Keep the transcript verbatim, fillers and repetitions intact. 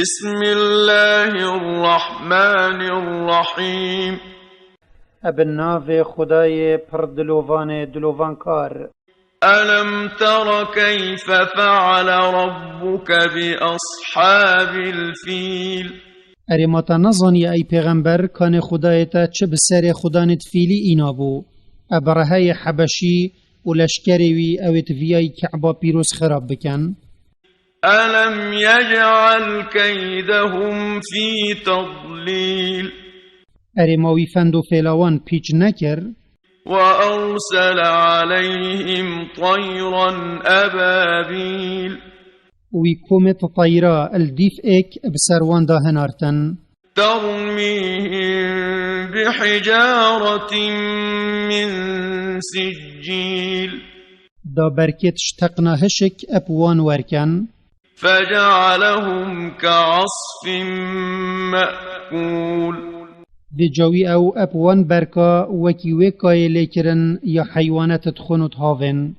بسم الله الرحمن الرحيم. Ebe navê Xwedayê pir dilovanê dilovankar. ألم تر كيف فعل ربك بأصحاب الفيل. Erê ma te nezaniye ey pêxember, kanê Xwedayê te çi bi serê xudanêt fîlî îna bû? E bi reheyê Hebeşî û leşkerê wî ew ê di viyayî Ke'ba pîroz xirab bikin. ألم يجعل كيدهم في تضليل. Erê ma wî fend û fêla wan pîç nekir? وأرسل عليهم طيرا أبابيل. Wî komêt teyra li dîf êk bi ser wan da hinartin. ترميهم بحجارة من سجيل. Da berkêt ji teqna hişik ep wan werken. فجعلهم كعصف مأكول. Vêca wî ew ep wan berka wekî wê kayê lêkirin ya heywanet dixwin û dihavên.